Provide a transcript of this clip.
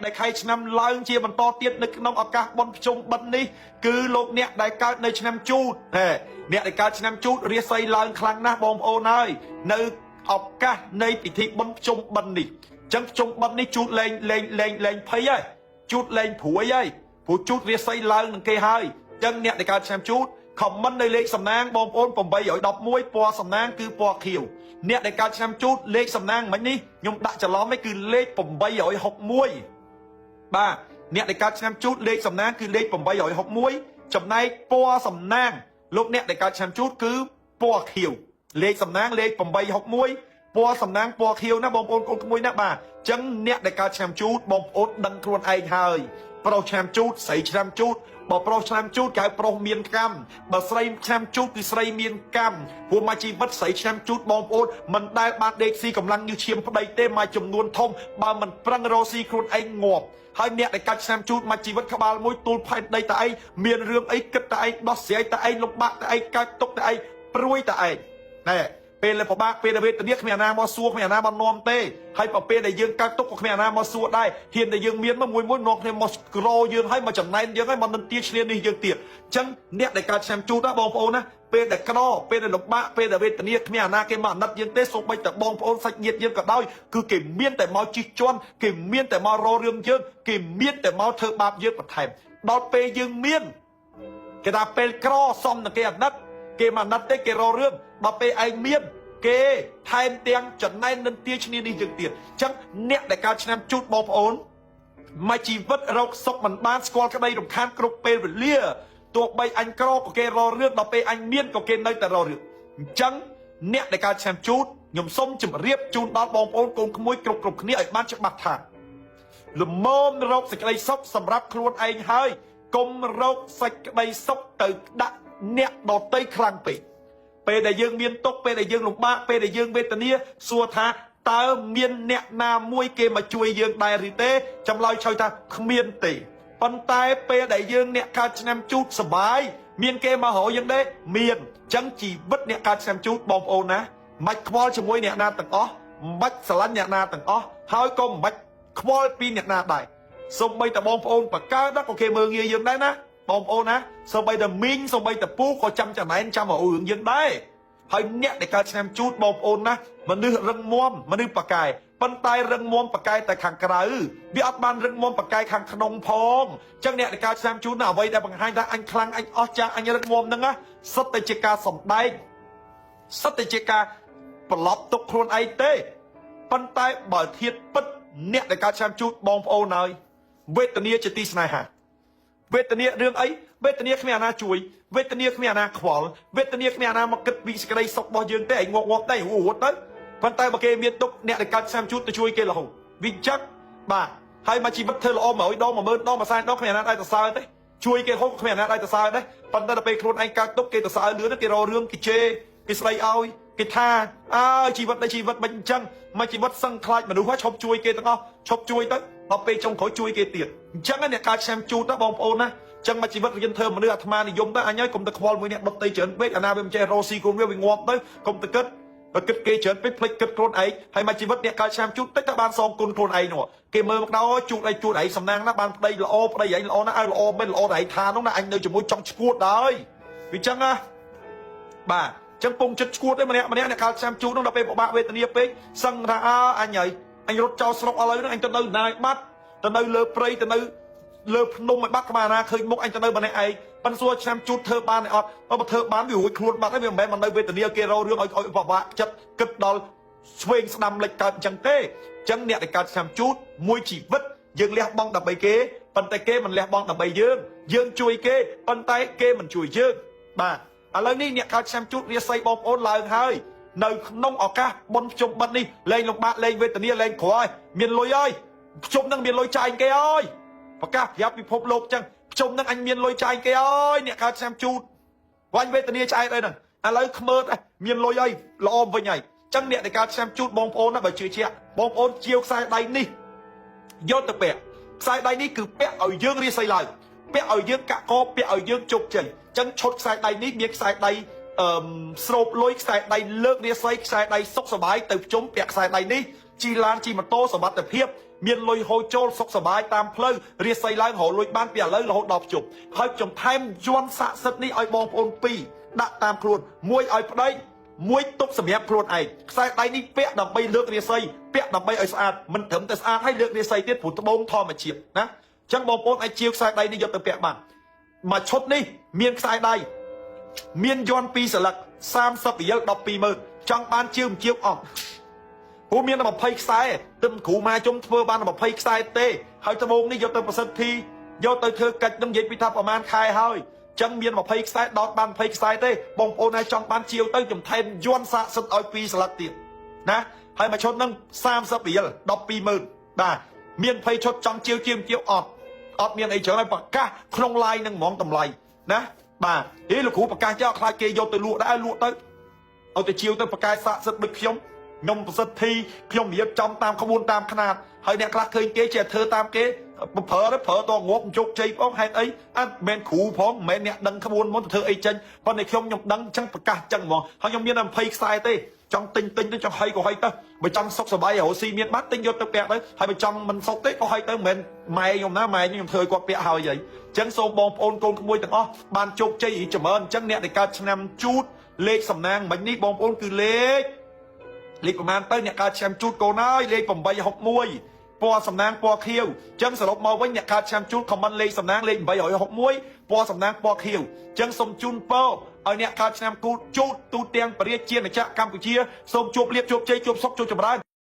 ដែលខែឆ្នាំឡើងជាបន្តទៀតនៅក្នុងឱកាសបុណ្យភ្ជុំបិណ្ឌនេះគឺលោកអ្នកដែលកើតនៅឆ្នាំជូតហេអ្នកដែលកើតឆ្នាំជូតរាសីឡើងខ្លាំងណាស់បងប្អូនហើយនៅឱកាសនៃពិធីបុណ្យភ្ជុំបិណ្ឌនេះអញ្ចឹងភ្ជុំបិណ្ឌនេះជូតលែងលែងលែងលែងភ័យហើយជូតលែងព្រួយហើយព្រោះជូតរាសីឡើងនឹងគេហើយអញ្ចឹងអ្នកដែលកើតឆ្នាំជូតខមមិននៅលេខសំណាងបងប្អូន811ពណ៌សំណាងគឺពណ៌ខៀវអ្នកដែលកើតឆ្នាំជូតលេខសំណាងមិញនេះខ្ញុំដាក់ច្រឡំឯងគឺលេខ861បាទអ្នកដែលកើតឆ្នាំជូតលេខសំណាងគឺលេខ861ចំណែកពណ៌សំណាងលោកអ្នកដែលកើតឆ្នាំជូតគឺពណ៌ខៀវលេខសំណាងលេខ861ពណ៌សំណាងពណ៌ខៀវណាបងប្អូនកូនក្មួយណាបាទអញ្ចឹងអ្នកដែលកើតឆ្នាំជូតបងប្អូនដឹងខ្លួនឯងហើយប្រុសឆ្នាំជូតស្រីឆ្នាំជូតបើប្រុសឆ្នាំជូតគេហៅប្រុសមានកម្មបើស្រីឆ្នាំជូតគឺស្រីមានកម្មព្រោះមកជីវិតស្រីឆ្នាំជូតបងប្អូនមិនដែលបានដេកស៊ីកម្លាំងញើសឈាមប្តីទេមួយចំនួនធំបើមិនប្រឹងរកស៊ីខ្លួនឯងងាប់ហើយអ្នកដែលកាច់ឆ្នាំជូតមកជីវិតក្បាលមួយទូលផែនដីតែឯងមានរឿងអីគិតតែឯងដោះស្រាយតែឯងលំបាកតែឯងកើតទុកតែឯងព្រួយតែឯងណែពេលដែលពិបាកពេលដែលវេទនាគ្មានអាណាមកសួរគ្មានអាណាមកនាំទេហើយបើពេលដែលយើងកើតទុកក៏គ្មានអាណាមកសួរដែរហ៊ានតែយើងមានមកមួយមួយនាំគ្នាមកក្រយើងហើយមកចំណែនយើងហើយមកនិន្ទាឈ្លាននេះយើងទៀតអញ្ចឹងអ្នកដែលកើតឆ្នាំជូតណាបងប្អូនណាពេលដែលក្រពេលដែលលំបាកពេលដែលវេទនាគ្មានអាណាគេមកអាណិតយើងទេសូម្បីតែបងប្អូនសាច់ញាតិយើងក៏ដោយគឺគេមានតែមកជិះជាន់គេមានតែមករករឿងយើងគេមានតែមកធ្វើបាបយើងបន្ថែមដល់ពេលយើងមានគេថាពេលក្រសំនឹងគេអាណិតគេមកអាណិតទេគេរករឿងដល់ពេលឯងមានគេថែមទាំងចំណែននិន្ទាឈ្នានេះយើងទៀតអញ្ចឹងអ្នកដែលកើតឆ្នាំជូតបងប្អូនមួយជីវិតរកសុខមិនបានស្គាល់ក្តីរំខានគ្រប់ពេលវេលាទោះបីអញក្រក៏គេរករឿងដល់ពេលអញមានក៏គេនៅតែរករឿងអញ្ចឹងអ្នកដែលកើតឆ្នាំជូតខ្ញុំសូមជម្រាបជូនដល់បងប្អូនកូនក្មួយគ្រប់គ្រប់គ្នាឲ្យបានច្បាស់ថាលមមរកសេចក្តីសុខសម្រាប់ខ្លួនឯងហើយកុំរកសេចក្តីសុខទៅដាក់អ្នកដតីខ្លាំងពេកពេលដែលយើងមានទុក្ខពេលដែលយើងលំបាកពេលដែលយើងវេទនាសួរថាតើមានអ្នកណាមួយគេមកជួយយើងដែរឬទេចម្លើយឆ្លើយថាគ្មានទេប៉ុន្តែពេលដែលយើងអ្នកកើតឆ្នាំជូតសបាយមានគេមករកយើងទេមានអញ្ចឹងជីវិតអ្នកកើតឆ្នាំជូតបងប្អូនណាមិនខ្វល់ជាមួយអ្នកណាទាំងអស់មិនស្រឡាញ់អ្នកណាទាំងអស់ហើយក៏មិនខ្វល់ពីអ្នកណាដែរសូម្បីតែបងប្អូនបកើដល់ក៏គេមើលងាយយើងដែរណាបងប្អូនណាសូម្បីតែមីងសូម្បីតែពូក៏ចាំចំណែនចាំរឿងយើងដែរហើយអ្នកដែលកើតឆ្នាំជូតបងប្អូនណាមនុស្សរឹងមាំមនុស្សប៉កែប៉ុន្តែរឹងមាំប៉កែតែខាងក្រៅវាអត់បានរឹងមាំប៉កែខាងក្នុងផងអញ្ចឹងអ្នកដែលកើតឆ្នាំជូតណាអ្វីដែលបង្ហាញថាអញខ្លាំងអញអស្ចារ្យអញរឹងមាំហ្នឹងណាសុទ្ធតែជាការសម្ដែងសុទ្ធតែជាការប្រឡប់ទុកខ្លួនឯងទេប៉ុន្តែបើធៀបពិតអ្នកដែលកើតឆ្នាំជូតបងប្អូនហើយវេទនាជាទីស្នេហាវេទនារឿងអីវេទនាគ្មានអាណាជួយវេទនាគ្មានអាណាខ្វល់វេទនាគ្មានអាណាមកគិតពីសេចក្តីសុខរបស់យើងទេឯងងាប់ងាប់ទៅរត់ទៅប៉ុន្តែបើគេមានទុកអ្នកដែលកើតឆ្នាំជូតទៅជួយគេរហូតវាអញ្ចឹងបាទហើយមកជីវិតធ្វើល្អ100ដង10000ដង100,000ដងគ្មានអាណាដែរសរសើរទេជួយគេរហូតគ្មានអាណាដែរសរសើរទេប៉ុន្តែដល់ពេលខ្លួនឯងកើតទុកគេសរសើរលឿនគេរករឿងគេជេរគេស្ដីឲ្យគេថាអើជីវិតនៃជីវិតមិនអញ្ចឹងមកជីវិតសឹងខ្លាចមនុស្សហើយឈប់ជួយគេទាំងអស់ឈប់ជួយទៅដល់ពេលចុងក្រោយជួយគេទៀតអញ្ចឹងអ្នកកើតឆ្នាំជូតណាបងប្អូនណាចឹងមកជីវិតរៀនធ្វើមនុស្សអាត្មានិយមទៅអញហើយកុំទៅខ្វល់មួយអ្នកដុតទៅច្រើនពេកអាណាវាមិនចេះរកស៊ីខ្លួនវាវាងាប់ទៅកុំទៅគិតបើគិតគេច្រើនពេកភ្លេចគិតខ្លួនឯងហើយមកជីវិតអ្នកកើតឆ្នាំជូតតិចទៅបានសងគុណខ្លួនឯងនោះគេមើលមកដល់ជូតអីជូតឯងសំណាងណាបានប្តីល្អប្តីឯងល្អណាស់ឲ្យល្អមិនល្អតែឯងថានោះណាអញនៅជាមួយចង់ឈួតដល់វាចឹងណាបាទចឹងពងចិត្តឈួតទេម្នាក់ម្នាក់អ្នកកើតឆ្នាំជូតនោះដល់ពេលពិបាកវេទនាពេកសឹងថាអើអញហើយអញរត់ចោលស្រុកអស់ហើយហ្នឹងអញទៅនៅណាឲ្យបាត់ទៅនៅលើព្រៃទៅនៅលើភ្នំឲ្យបាត់ក្បាលណាឃើញមុខអញទៅនៅម្នាក់ឯងប៉ិនសួរឆ្នាំជូតធ្វើបានអត់បើធ្វើបានវារួចខ្លួនបាត់ហើយវាមិនមែនមកនៅវេទនាគេរករឿងឲ្យឲ្យពិបាកចិត្តគិតដល់ឆ្វេងស្ដាំលិចកើតអញ្ចឹងទេអញ្ចឹងអ្នកដែលកើតឆ្នាំជូតមួយជីវិតយើងលះបង់ដើម្បីគេប៉ុន្តែគេមិនលះបង់ដើម្បីយើងយើងជួយគេប៉ុន្តែគេមិនជួយយើងបាទឥឡូវនេះអ្នកកើតឆ្នាំជូតរាសីបងប្អូនឡើងហើយនៅក្នុងឱកាសបុណ្យភ្ជុំបិណ្ឌនេះលែងលំបាកលែងវេទនាលែងក្រហើយមានលុយហើយភ្ជុំនឹងមានលុយចាយគេហើយប្រកាសប្រាប់ពិភពលោកចឹងភ្ជុំនឹងអញមានលុយចាយគេហើយអ្នកកើតឆ្នាំជូតវាញ់វេទនាឆ្អែតអីហ្នឹងឥឡូវខ្មើតមានលុយហើយល្អវិញហើយចឹងអ្នកដែលកើតឆ្នាំជូតបងប្អូនណាបើជឿជាក់បងប្អូនជាវខ្សែដៃនេះយកទៅពាក់ខ្សែដៃនេះគឺពាក់ឲ្យយើងរាសីឡើងពាក់ឲ្យយើងកាក់កពាក់ឲ្យយើងជោគជ័យចឹងឈុតខ្សែដៃនេះមានខ្សែដៃអឺស្រូបលុយខ្សែដៃលើករាសីខ្សែដៃសុខសប្បាយទៅជុំពាក់ខ្សែដៃនេះជីឡានជីម៉ូតូសមត្ថភាព មានលុយហូរចូលសុខសប្បាយតាមផ្លូវរាសីឡើងរកលុយបានពីឥឡូវរហូតដល់ភ្ជប់ហើយខ្ញុំថែមយ័ន្តស័ក្តិសិទ្ធិនេះឲ្យបងប្អូនពីរដាក់តាមខ្លួនមួយឲ្យប្តីមួយទុកសម្រាប់ខ្លួនឯងខ្សែដៃនេះពាក់ដើម្បីលើករាសីពាក់ដើម្បីឲ្យស្អាតមិនត្រឹមតែស្អាតហើយលើករាសីទៀតព្រោះត្បូងធម្មជាតិណាអញ្ចឹងបងប្អូនអាចជាវខ្សែដៃនេះយកទៅពាក់បានមួយឈុតនេះមានខ្សែដៃមានយ័ន្តពីរសន្លឹក30រៀល120,000ចង់បានជាវមិនជាវអស់ ព្រោះមានតែ20ខ្សែទឹមគ្រូម៉ាជុំធ្វើបានតែ20ខ្សែទេហើយត្បូងនេះយកទៅប្រសិទ្ធធីយកទៅធ្វើកិច្ចនឹងនិយាយពីថាប្រហែលខែហើយចឹងមាន20ខ្សែដោតបាន20ខ្សែទេបងប្អូនណាចង់បានជាវទៅខ្ញុំថែមយ័ន្តសាកសិទ្ធឲ្យ2ស្លឹកទៀតណាហើយមួយឈុតហ្នឹង30រៀល120,000បាទមាន20ឈុតចង់ជាវជាវជាវអត់អត់មានអីច្រើនហើយប្រកាសក្នុង live ហ្នឹងហ្មងតម្លៃណាបាទហេលោកគ្រូប្រកាសចោលខ្លាចគេយកទៅលក់ដែរលក់ទៅឲ្យទៅជាវទៅប្រកាសសាកសិទ្ធដូចខ្ញុំខ្ញុំប្រសិទ្ធធីខ្ញុំរៀបចំតាមក្បួនតាមខ្នាតហើយអ្នកខ្លះឃើញគេចេះធ្វើតាមគេប្រើទៅប្រើតងាប់ជោគជ័យផងហេតុអីអត់មិនគ្រូផងមិនមែនអ្នកដឹងក្បួនមុនទៅធ្វើអីចេញប៉ុន្តែខ្ញុំខ្ញុំដឹងអញ្ចឹងប្រកាសអញ្ចឹងហ្មងហើយខ្ញុំមានតែ20ខ្សែទេចង់ទិញទិញទៅចង់ហីក៏ហីទៅបើចង់សុខសប្បាយរកស៊ីមានបានទិញយកទៅពាក់ទៅហើយបើចង់មិនសុខទេក៏ហីទៅមិនមែនម៉ែខ្ញុំណាម៉ែខ្ញុំធ្វើឲ្យគាត់ពាក់ហើយហីអញ្ចឹងសូមបងប្អូនកូនក្មួយទាំងអស់បានជោគជ័យរីចម្រើនអញ្ចឹងអ្នកដែលកើតឆ្នាំជូតលេខសំណាងមិញនេះបងប្អូនគឺលេខ លេខប្រហែលទៅអ្នកកើតឆ្នាំជូតកូនហើយលេខ861ពណ៌សំណាងពណ៌ខៀវអញ្ចឹងសរុបមកវិញអ្នកកើតឆ្នាំជូត comment លេខសំណាងលេខ861ពណ៌សំណាងពណ៌ខៀវអញ្ចឹងសូមជូនពរឲ្យអ្នកកើតឆ្នាំគូជូតទូទាំងប្រជាជាតិកម្ពុជាសូមជួបលៀបជួបជ័យជួបសុខជួបចម្រើន។